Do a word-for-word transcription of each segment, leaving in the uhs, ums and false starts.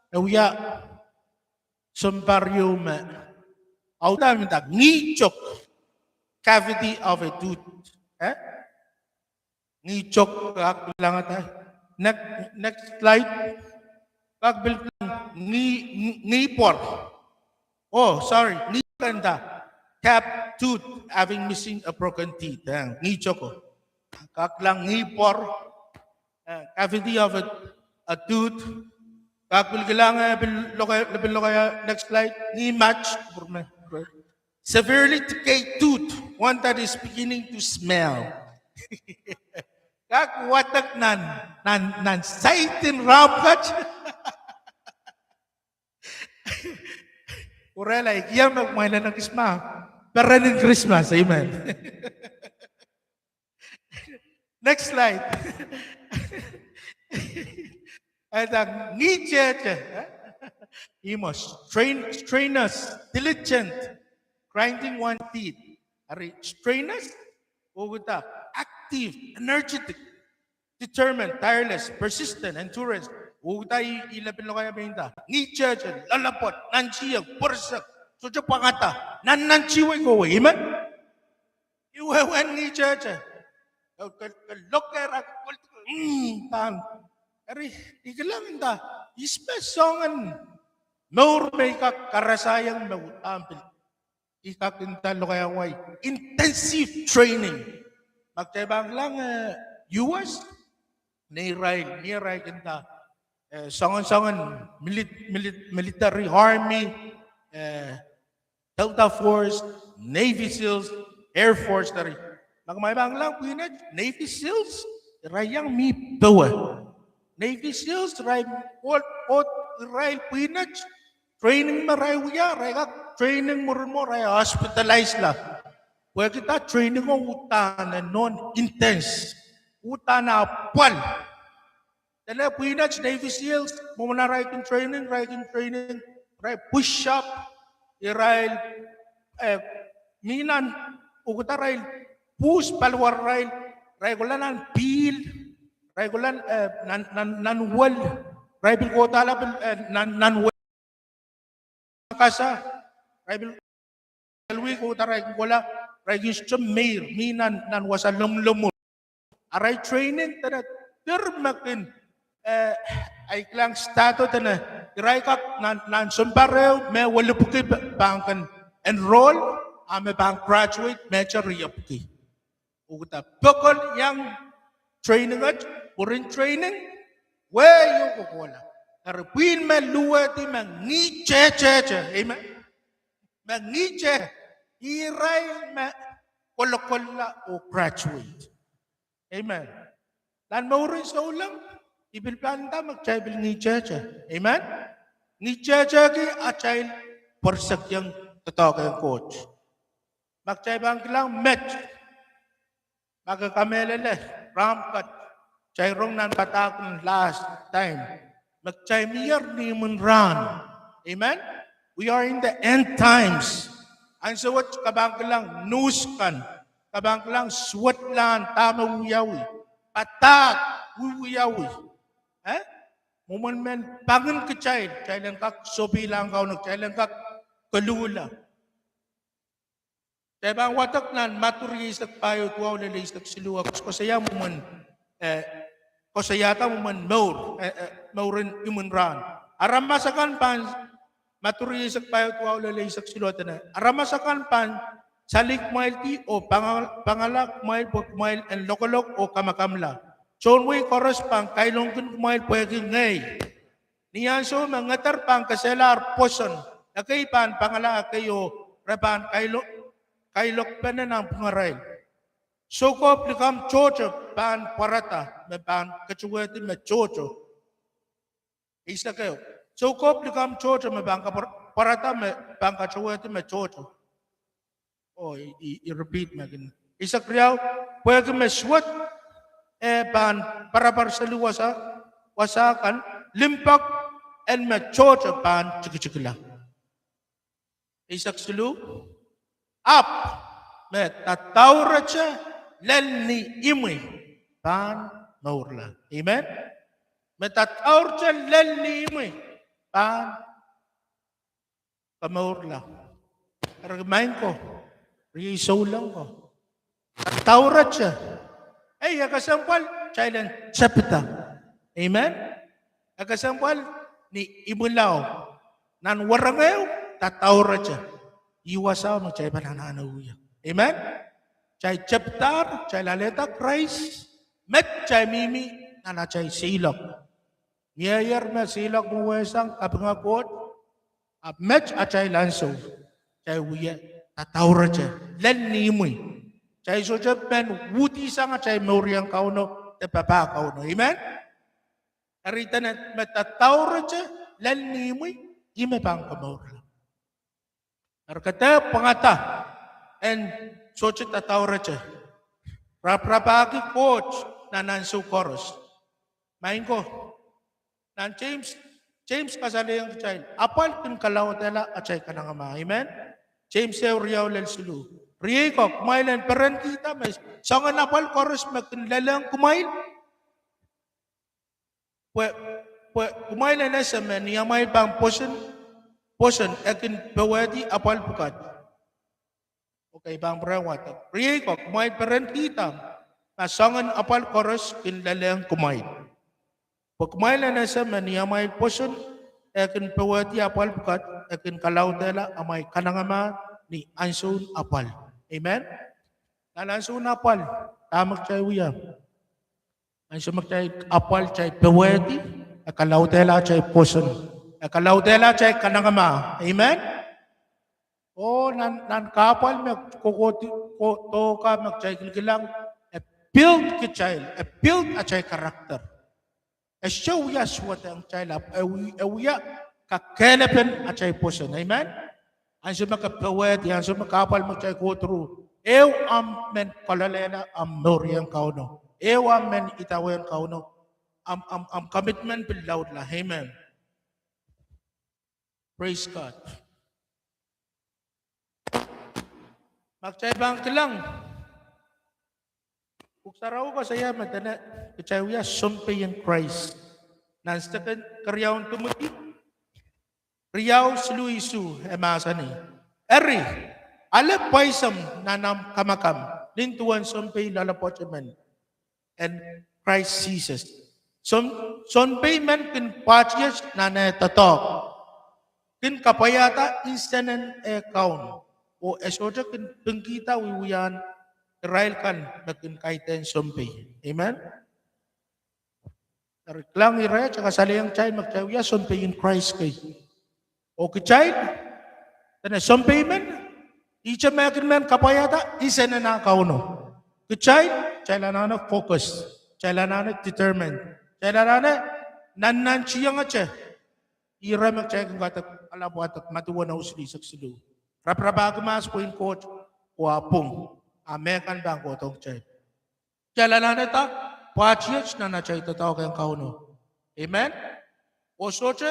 E wia sounpar ieu me audahr me nda ngihtok, cavity of a tooth. Eh? Ngihtok, kak langada. Next, next slide. Kak pil kilang ngih, ngih, ngihpwor. Oh, sorry, ngihpwor nda. Gap tooth, having missing a broken teeth. Eh, ngihtok. Kak kilang ngihpwor. Eh, cavity of a, a tooth. Kak pil kilang, eh, pil lokaia, pil lokaia, next slide. Ngihmach. Severely decayed tooth, one that is beginning to smell. Kak wadek nan, nan, nan side en rahn pwukat. Pwurehla, I kilang me kumwail en ekis ma, peren en Krismas, amen. Next slide. Ada ngihkehkeh. Imwo, strenuous, diligent, grinding one's teeth. Eri strenuous, okada active, energetic, determined, tireless, persistent, endurance. Okada ih, ih lepin lokaia me nda ngihkehkeh, loalopwoat, nantihong, pwerisek, sohte pwangada, nan, nantihong wei kowe, amen. Ih wehwehn ngihkehkeh. Ke, ke, ke lokaia, mm, dan. Eri, I kilang nda, ihs me soangen mour me I kak karasahiong me udahn pil I kak nda lokaia wai, intensive training. Ma kitail pahn kilang, eh, U S, neirail, neirail kin nda, eh, soangen, soangen milit-, milit-, military, army, eh, Delta Force, Navy SEALs, Air Force, eri. Ma kumwail pahn kilang pwihn et Navy SEALs, irail iang mi powe. Navy SEALs, irail, oh, oh, irail pwihn et, training me irail wia, irail kak training mwurin mwo irail hospitalizela. Pwehki dah, training o uhdahn, eh, nohn intense. Uhdahn apwal. Dene pwihn et Navy SEALs, mwomwen arail kin training, irail kin training, irail push up, irail, eh, mi nan, okada irail push paliwar irail, irail kohla nan pihl, irail kohla, eh, nan, nan, nan wel, irail pil kohdahla pil, eh, nan, nan wel. Kasa, irail pil, irail wia kohda irail kin kohla, irail kin sohte meir, mi nan, nan wasa lomwlomwur. Arail training dene, dir me kin, eh, I kilang start o dene, irail kak nan, nan sounpar ehu me welipwiki pahn kin enroll, a me pahn graduate, me te riepwiki. Okada pokon iang training et, mwurin training, wei ieu kohkohla. Eri pwihn me luwehdi me ngihkehkeh, amen. Me ngihkehkeh, irail me kolokolla oh graduate. Amen. Nan mourin souleng, I pil pahn nda me kitail pil ngihkehkeh. Amen. Ngihkehkehki atail pwerisekiong doadoahk en Koht. Ma kitail pahn kilang met, ma ke kamehlele, rahn pwukat, kitail rong nan padahk en last time, me kitail mier ni imwin rahn. Amen. We are in the end times. Ansou wet ke pahn kilang news kan, ke pahn kilang suwedlahn dahme wiawi, padahk wiawi. Eh? Mwomwen men pangin kitail, kitail en kak sohpeilahng Kauno, kitail en kak koluhla. Kitail pahn wadek nan Madiu rieisek pahieu duwau lel eisek siluh, koasoia mwomwen, eh, koasoiada mwomwen mour, eh, eh, mouren imwin rahn. Aramas akan pahn, Madiu rieisek pahieu duwau lel eisek siluh dene, aramas akan pahn sali kumwaildi oh pangala kumwail pwe kumwail en lokolok oh kamakamala. Tohn wehi koaros pahn kailongkin kumwail pwehki ngehi. Ni ansou me ngeder pahn kesehla ar pwoson, ekei pahn pangala ekei oh re pahn kailokpene nanpwungarail. Soukohp likamw tohto pahn pwarada me pahn katuwehdi me tohto. Eisek ehu. Soukohp likamw tohto me pahn pwarada me pahn katuwehdi me tohto. Oh, I, I repeat me kin. Eisek riau, pwehki me suwed eh pahn parapar seli wasa, wasa kan, limpoak en me tohto pahn tikitikla. Eisek siluh, ahpw me dadaurete lel ni imwi pahn mourla. Amen. Me dadaurete lel ni imwi pahn komourla. Eri maing ko, riei souleng ko, tataurete. Ei, e kesempwal kitail en tepida. Amen. E kesempwal ni imwilao, nan werengeo, tataurete. Ih wasao me kitail pahn anahne wia. Amen. Kitail tepidahr, kitail alehda Krais, met kitail mihmi nan atail seiloak. Mieier me seiloak mwowe sang, kapinga Koht, ahpw met atail ansou, kitail wia tataurete, lel ni imwi. Kitail sohte men uhdi sang atail mourieng Kauno, de papah Kauno. Amen. Eri dene me tataurete, lel ni imwi, ih me pahn komourla. Eri ke dehr pwangada en sohte tataurete. Raparapahki Koht nan ansou koaros. Maing ko, nan James, James kasalehiong kitail, apwal kin kalaudehla atail kanengamah. Amen. James ehu riau lel siluh. Riei ko, kumwail en perenkihda me soangen apwal koaros me kin lelehng kumwail, pwe, pwe kumwail en ese me ni amwail pahn pwoson, pwoson e kin powehdi apwal pwukat. Okay, pahn pwurehng wadek. Riei ko, kumwail perenkihda ma soangen apwal koaros kin lelehng kumwail. Pwe kumwail en ese me ni amwail pwoson e kin powehdi apwal pwukat, e kin kalaudehla amwail kanengamah ni ansoun apwal. Amen. Nan ansoun apwal, dahme kitail wia? Ansou me kitail apwal, kitail powehdi, e kalaudehla atail pwoson, e kalaudehla atail kanengamah. Amen. Oh, nan, nan kahpwal me kohkohdo, kohkohdo ka me kitail kilkilang, e build kitail, e build atail character. E sohte wia suwedehng kitail, ahpw e wi-, e wia kakehlapen atail pwoson. Amen. Ansou me ke powehdi, ansou me kahpwal me kitail kohkohdo, ehu ahmw men kololehla ahmw mourieng Kauno. Ehu ahmw men idawehn Kauno. Ahmw, ahmw, ahmw commitment pil laudla. Amen. Praise God. Ma kitail pahn kilang, Pwuhk Sarawi koasoia me dene kitail wia sounpeien Krais. Nan Second, keriaun Timoty riau siluh isuh e mahsanih, eri, ale pwaisomw nan ahmw kamakam, nin duwen sounpei loalopwoat emen en Krais Sises. Soun, sounpei men kin pwahtiet nan eh doadoahk, kin kapwaiada nsenen eh kaun, oh e sohte kin pingkihda wiewiahn irail kan me kin kaidehn sounpei. Amen. Eri kilang, irail e kasalehiong kitail me kitail wia sounpeien Krais kei. Oh kitail, dene sounpei men, ihte me kin men kapwaiada nsenen ah Kauno. Kitail, kitail anahne focus, kitail anahne determine, kitail anahne nannantiengete. Ire me kitail kin kadek alap wadek, Madiu weneu siluh, eisek siluh. Raparapahki mahs pwein Koht, oh ah pwung, ah mehkan pahn kohdohng kitail. Kitail anahne da, pwahtiet nan atail doadoahk ong Kauno. Amen. Oh sohte,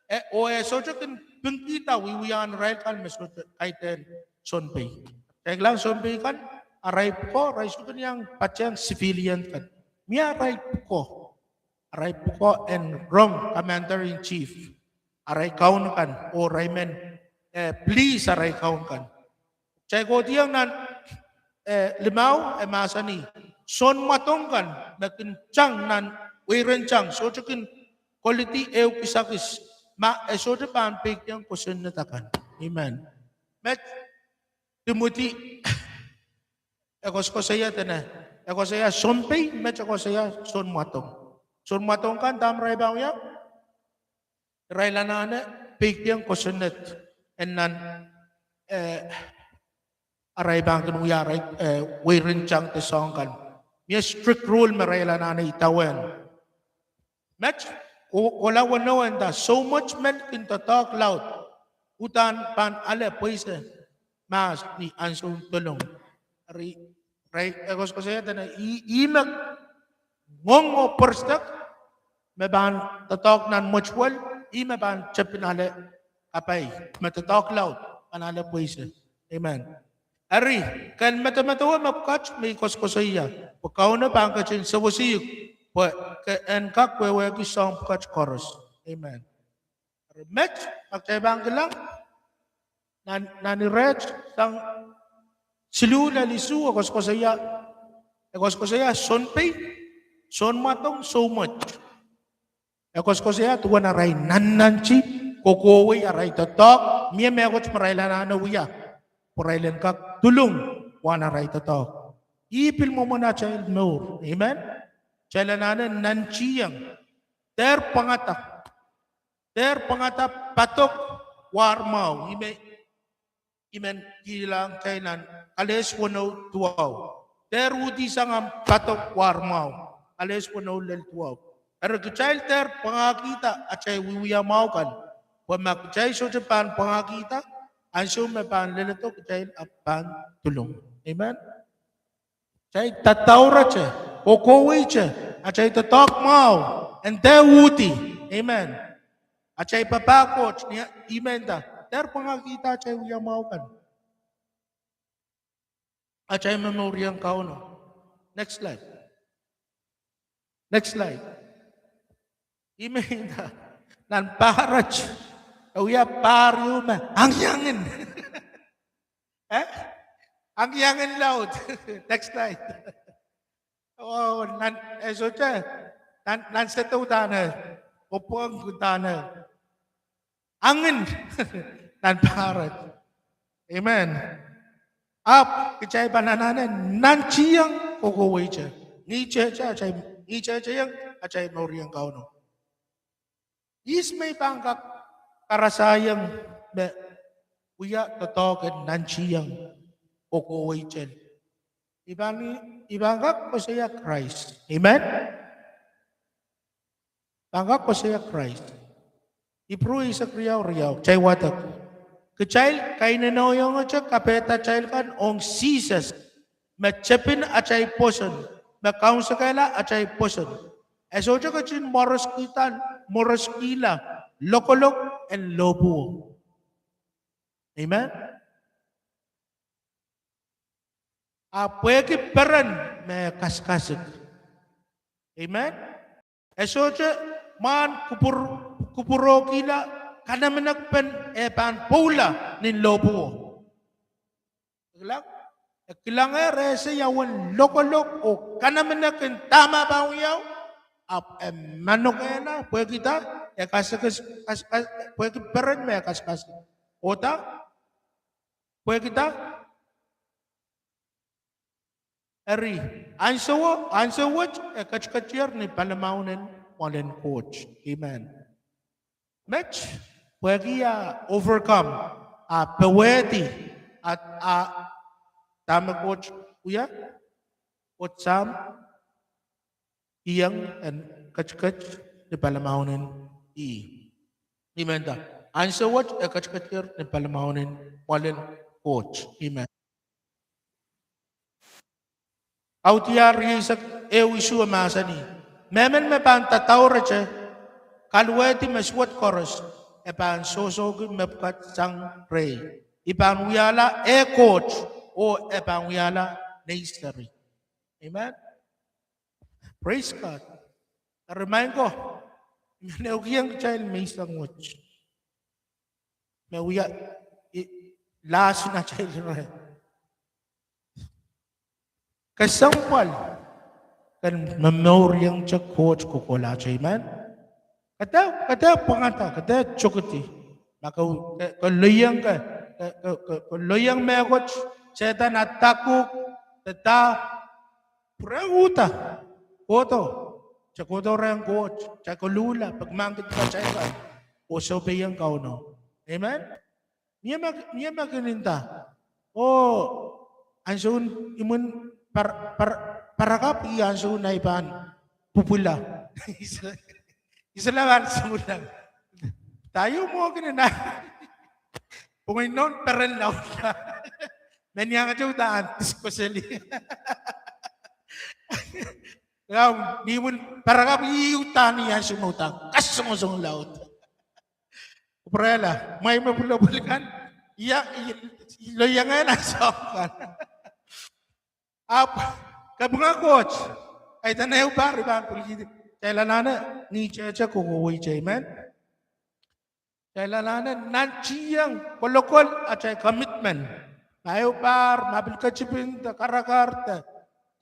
eh, oh e sohte kin pingkihda wiewiahn irail kan me sohte kaidehn sounpei. Kitail kilang sounpei kan, arail pwukoa, arail sohte kin iang patehng civilian kan. Mie arail pwukoa. Arail pwukoa en rong commander in chief, arail kaun kan, oh arail men, eh, police arail kaun kan. Kitail kohdiong nan, eh, limau e mahsanih, sounmwadong kan me kin tang nan weiren tang, sohte kin koledi ehu kisakis, ma e sohte pahn peikiong kosonned akan. Amen. Met Timoty e koasokoasoia dene, e koasoia sounpei, met e koasoia sounmwadong. Sounmwadong kan dahme irail pahn wia? Irail anahne peikiong kosonned en nan, eh, arail pahn kin wia arail, eh, weiren tang de soahng kan. Mie strict rule me irail anahne idawehn. Met, oh, kohla weneu e nda, soumwet men kin doadoahk laud, uhdahn pahn ale pweise mahs ni ansoun dolung. Eri, irail e koasokoasoia dene, ih, ih me ngoang oh pweristek, me pahn doadoahk nan mwetuwel, ih me pahn tepin ale kapai, me doadoahk laud, pahn ale pweise. Amen. Eri, ken medemedewe mepwukat me I koasokoasoia, pwe Kauno pahn ketin sewesihuk, pwe ke en kak wehwehki soahng pwukat koaros. Amen. Met, ma kitail pahn kilang, nan, nan iret sang siluh lel isuh, e koasoakoasoia, e koasoakoasoia sounpei, sounmwadong, soumwet. E koasoakoasoia duwen arail nannanti, kokohwei arail doadoahk, mie mehkot me arail anahne wia, pwe arail en kak dulung wahn arail doadoahk. Ih pil mwomwen atail mour. Amen. Kitail anahne nantihong. Dehr pwangada. Dehr pwangada padok war mwahu. I men, I men kilang kitail nan Kalesia weneu duwau. Dehr uhdisang ahmw padok war mwahu. Kalesia weneu lel duwau. Eri kitail dehr pwangahkihda atail wiewia mwahu kan. Pwe ma kitail sohte pahn pwangahkihda, ansou me pahn leledo kitail ahpw pahn dulung. Amen. Kitail dadaurete, kokohweite, atail doadoahk mwahu, en dehr uhdi. Amen. Atail papah Koht, ni, I mehnda, dehr pwangahkihda atail wia mwahu kan. Atail momouriong Kauno. Next slide. Next slide. I mehnda, nan pahr et, e wia pahr ieu me angiangin. Eh? Angiangin laud. Next slide. Oh, nan, e sohte, nan, nan sehd udahn, pwopwong udahn. Angin, nan pahr et. Amen. Ahpw kitail pahn anahne nantihong kokohweite. Ngihtehteiong atail momouriong Kauno. Ihs me I pahn kak karasaiong me wia doadoahk en nantihong kokohweite? I pahn, I pahn kak koasoia Krais. Amen. Pahn kak koasoia Krais. Ipru eisek riau riau, kitail wadek: Kitail kainenehiohngete kapehdatail kan ong Sises, me tepin atail pwoson, me kaunsekala atail pwoson. E sohte ketin mworeskihda, mworeskihla lokolok en lohpwuo. Amen. Ahpw pwehki peren me kasikasik. Amen. E sohte mwahn kupwur, kupwurohkihla kanamenekpen e pahn pwoula nin lohpwuo. E kilang, e kilangehr ese ia uwen lokolok oh kanamenek en dahme pahn wiawi, ahpw e manokehla pwehkida, e kasikasik, kas-, kas-, pwehki peren me kasikasik. Ohda, pwehkida, eri, ansou, ansou wet e ketiketier ni palimaun en mwoalen Koht. Amen. Met, pwehki a overcome, a powehdi, a, a, dahme Koht wia, Koht Sahm iang en ketiket ni palimaun en ih. I mehnda, ansou wet e ketiketier ni palimaun en mwoalen Koht. Amen. Kaudiahl rieisek ehu isuh e mahsanih: Mehmen me pahn dadaurete, kaluwehdi me suwed koaros, e pahn sohsohki mepwukat sang rehi. I pahn wiahla eh Koht, oh e pahn wiahla nei seri. Amen. Praise God. Eri maing ko, I men ehukihong kitail menseng wet me wia, i, lahs en atail ire. Kesempwal ken momouriongete Koht kohkohlahte. Amen. Ke dehr, ke dehr pwangada, ke dehr tokedi. Ma ke, ke, ke lelohng, ke, ke, ke, ke lelohng mehkot, Sehdan attack uhk, de dah, pwurehng uhda kohdo, kitail kohdo rehn Koht, kitail koluhla, peki mahkki kitail kan, oh sohpeiong Kauno. Amen. Mie me, mie me kin nda, oh, ansoun imwin par-, par-, parakapw ih ansoun ahi pahn pwupwula. Isela pahn sulang. Dah ieu mwo kin nda, pwungen nohn peren laud. Men iangete udahn diskoseli. Ia, ni imwin parakapw ih udahn, ih ansou me udahn kasongosong laud. Pwurehla, mwein me pwulopwul kan, ia, i, i, lelohng nan soahng kan. Ahpw, kapinga Koht, kaidehn ehu pahr I pahn pwilikihdi, kitail anahne ngihtehte kokohweite, amen. Kitail anahne nantihong kolokol atail commitment. Ma ehu pahr, ma pil ketipin de karakar de,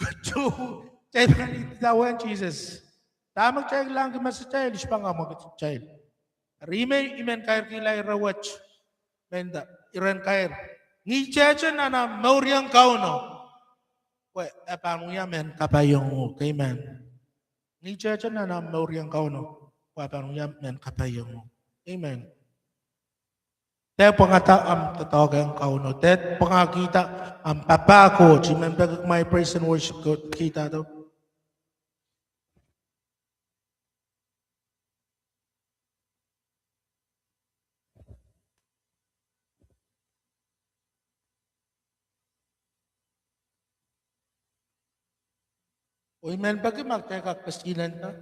kitail pahn idawehn Sises. Dahme kitail kilang, me kitail, I sohte pahn kamwekid kitail. Eri I men, I men kairkihla ire wet. Mehnda, iren kair. Ngihtehte nan ahmw mourieng Kauno, pwe e pahn wia mehn kapaiong uhk. Amen. Ngihtehte nan ahmw mourieng Kauno, pwe e pahn wia mehn kapaiong uhk. Amen. Dehr pwangada ahmw doadoahk ong Kauno. Dehr pwangakihda ahmw papah Koht. I men peki kumwail praise and worship Koht kihda do. Oh I men peki ma kitail kak kesikihla.